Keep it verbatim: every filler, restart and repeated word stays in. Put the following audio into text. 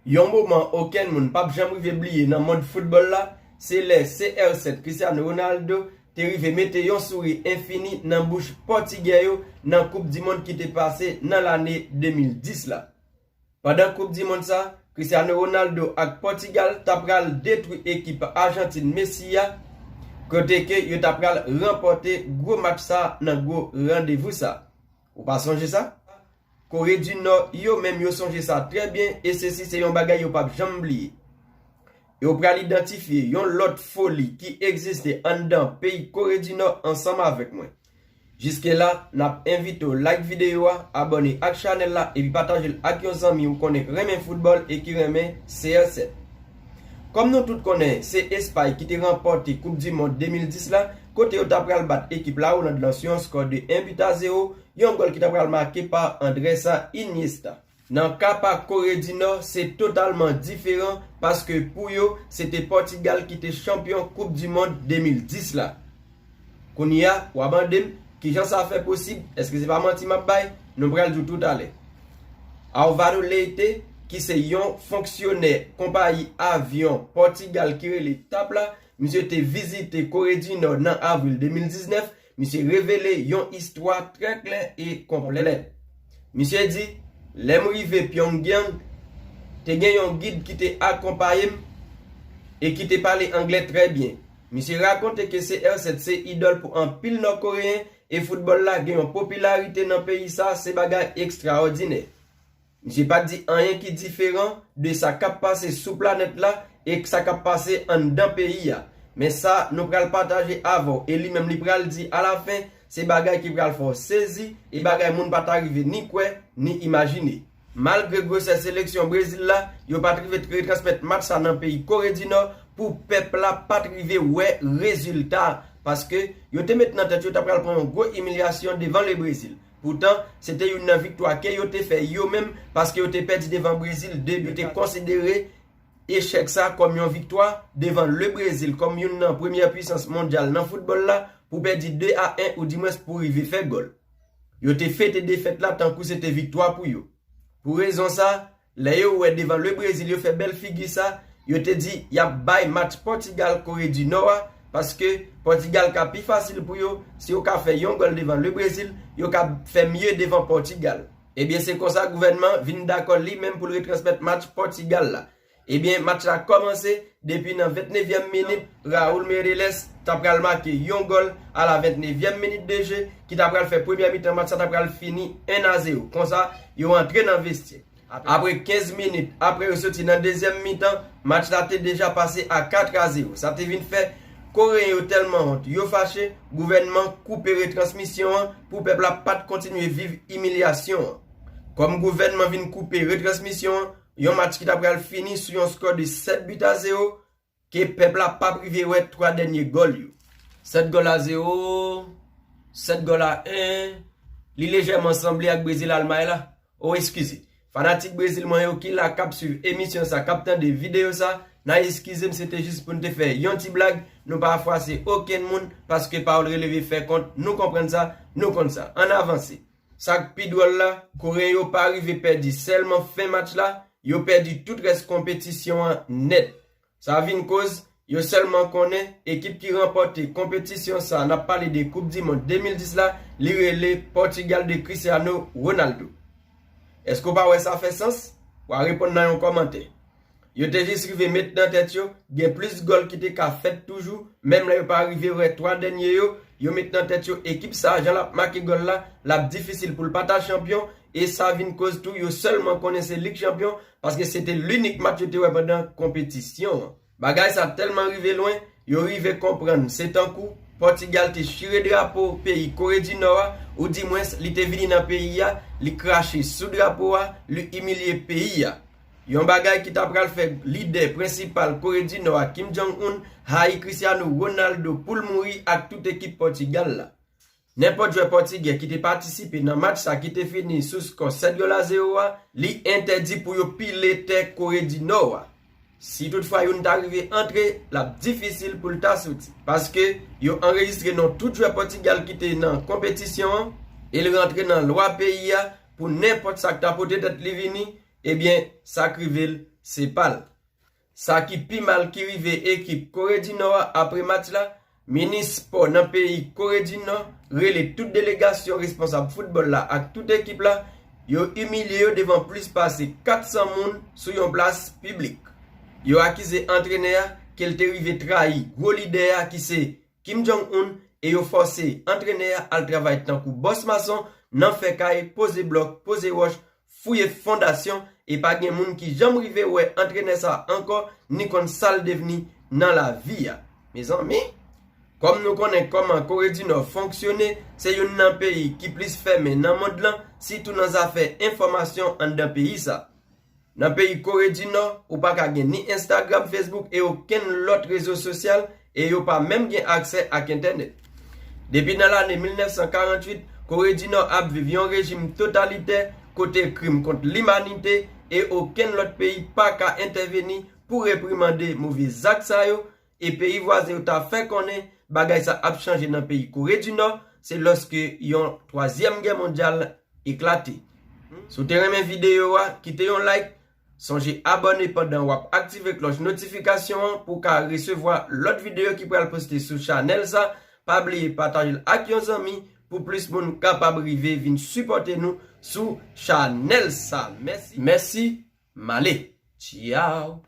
Yon moman okenn moun p ap janm rive bliye nan mond foutbòl la, se lè C R sèt Cristiano Ronaldo te rive mete yon souri enfini nan bouch pòtigè yo nan koup di mond ki te pase nan lane de mil dis la. Pandan koup di mond sa, Cristiano Ronaldo ak Pòtigal ta pral detwi ekip Ajantin Messi a, kote ke yo ta pral ranpòte gwo match sa nan gwo randevou sa. Ou pa sonje sa? Kore di Nò, yo menm yo sonje sa trè byen, e sesi se yon bagay yo p ap janm bliye. E w pral idantifye yon lòt foli ki egziste anndan peyi Kore di Nò ansanm avèk mwen. Jiske la, n ap envite w like videyo a, abòne ak chanèl la, epi pataje l ak yon zanmi ou konnen k renmen foutbòl e ki renmen C R sèt. Kòm nou tout konnen, se Espay ki te ranpòte koup di mond de mil dis la, kote yo ta pral bat ekip Lawoland lan sou yon skò de en but à zéro, yon gòl ki ta pral make pa Andrés Iniesta. Nan ka pa Kore di Nò, se totalman diferan, paske pou yo, se te Pòtigal ki te chanpyon koup di mond de mil dis la. Kounye a, w a mande m, kijan sa fè posib? Èske se pa manti m ap bay? Nou pral di w toutalè. Alvaro Leite, ki se yon fonksyonè konpayi avyon Pòtigal ki rele TAP la, misye te vizite Kore di Nò nan avril de mil diznèf, misye revele yon istwa trè klè e konplè. Misye di, lè m rive Pyongyang, te gen yon gid ki te akonpaye m e ki te pale anglè trè byen. Misye rakonte ke C R sèt se idòl pou anpil Nò Koreyen e foutbòl la gen yon popilarite nan peyi sa, se bagay ekstraòdinè. Misye pa t di anyen ki diferan de sa k ap pase sou planèt la e sa k ap pase anndan peyi a. Men sa nou pral pataje avè w e li menm li pral di alafen, se bagay ki pral fè w sezi e bagay moun pa ta rive ni kwè, ni imajine. Malgre gwosè seleksyon Brezil la, yo pa t rive retransmèt match sa nan peyi Kore di Nò pou pèp la pa t rive wè rezilta, paske yo te met nan tèt yo ta pral pran yon gwo imilyasyon devan le Brezil. Poutan, se te youn nan viktwa ke yo te fè yo menm, paske yo te pèdi devan Brezil de, yo te konsidere echèk sa kòm yon viktwa devan le Brezil, kòm youn nan premyè pwisans mondyal nan foutbòl la, pou pèdi de a en oudimwens pou rive fè gòl. Yo te fete defèt la tankou se te viktwa pou yo. Pou rezon sa, lè yo wè devan le Brezil yo fè bèl figi sa, yo te di y ap bay match Pòtigal Kore di Nò a, paske Pòtigal ka pi fasil pou yo, si yo ka fè yon gòl devan le Brezil, yo ka fè mye devan Pòtigal. Ebyen, se konsa gouvènman vin dakò li menm pou l retransmèt match Pòtigal la. Ebyen, match la kòmanse depi nan vennnevyèm minit, Raul Meireles ta pral make yon gòl a la vennnevyèm minit de je, ki ta pral fè premyè mitan match sa ta pral fini en a zewo. Konsa, yo antre nan vestyè. Apre kenz minit, apre yo soti nan dezyèm mitan, match la te deja pase a kat a zewo. Sa te vin fè Koreyen yo tèlman wont, yo fache, gouvènman koupe retransmisyon an pou pèp la pa t kontinye viv imilyasyon an. Kòm gouvènman vin koupe retransmisyon an, yon match ki ta pral fini sou yon skò de sèt but à zéro, ke pèp la p ap rive wè twa dènye gòl yo. Sèt gòl a zewo, sèt gòl a en, li lejèman sanble ak Brezil Almay la. O, eskize. Fanatik Brezil mwen yo ki la k ap swiv emisyon sa, k ap tande videyo sa, n a eskize m, se te jis pou n te fè yon ti blag, nou pa fwase okenn moun, paske pawòl releve fè kont, nou konprann sa, nou konn sa. Ann avanse. Sa k pi dwòl la, Koreyen yo pa rive pèdi sèlman fen match la, yo pèdi tout rès konpetisyon an nèt. Sa vin koz, yo sèlman konnen ekip ki ranpòte konpetisyon sa, n ap pale de Koup di Mond de mil dis la, li rele Pòtigal de Cristiano Ronaldo. Èske w pa wè sa fè sans? W a reponn nan yon kòmantè. Yo te jis rive met nan tèt yo, gen plis gòl ki te ka fèt toujou, menm lè yo pa rive wè twa dènye yo, yo met nan tèt yo ekip sa, jan l ap make gòl la, l ap difisil pou l pa ta chanpyon, e sa vin koz tou yo sèlman konnen se li k chanpyon, paske se te linik match yo te wè pandan konpetisyon an. Bagay sa tèlman rive lwen, yo rive konprann se tankou Pòtigal te chire drapo peyi Kore di Nò a, oudimwens li te vini nan peyi a, li krache sou drapo a, li imilye peyi a. Yon bagay ki ta pral fè lidè prensipal Kore di Nò a, Kim Jong-un, hayi Cristiano Ronaldo pou l mouri ak tout ekip Pòtigal la. Nenpòt jwè pòtigè ki te patisipe nan match sa ki te fini sou skò sèt gòl a zewo a, li entèdi pou yo pile tè Kore di Nò a. Si toutfwa youn ta rive antre, l ap difisil pou l ta soti. Paske yo anrejistre non tout jwè Pòtigal ki te nan konpetisyon an, e l rantre nan lwa peyi a pou nenpòt sa k ta pote tèt li vini, ebyen, sa k rive l, se pa l. Sa ki pi mal ki rive ekip Kore di Nò a apre match la, minis spò nan peyi Kore di Nò rele tout delegasyon responsab foutbòl la ak tout ekip la, yo imilye yo devan plis pase kat san moun sou yon plas piblik. Yo akize antrenè a ke l te rive trayi gwo lidè a ki se Kim Jong-un e yo fòse antrenè a al travay tankou bòs mason nan fè kay, poze blòk, poze wòch, fouye fondasyon e pa gen moun ki janm rive wè antrenè sa ankò ni konn sa l devni nan lavi a. Mezanmi, kòm nou konnen kòman Kore di Nò fonksyone, se youn nan peyi ki plis fèmen nan mond lan, sitou nan zafè enfòmasyon anndan peyi sa. Nan peyi Kore di Nò, ou pa ka gen ni Instagram, Facebook e okenn lòt rezo sosyal e yo pa menm gen aksè ak entènèt. Depi nan lane mil nèf san karanntuit, Kore di Nò ap viv yon rejim totalitè kote krim kont limanite e okenn lòt peyi pa ka entèveni pou reprimande move zak sa yo, e peyi vwazen yo ta fè konnen bagay sa ap chanje nan peyi Kore di Nò, se lòske yon twazyèm gè mondyal eklate. Si w te renmen videyo a, kite yon like, sonje abòne pandan w ap aktive klòch notifikasyon an pou w ka resevwa lòt videyo ki pral poste sou chanèl sa. Pa bliye pataje l ak yon zanmi pou plis moun kapab rive vin sipòte nou sou chanèl sa. Mèsi. Mèsi. M ale. Tchaw.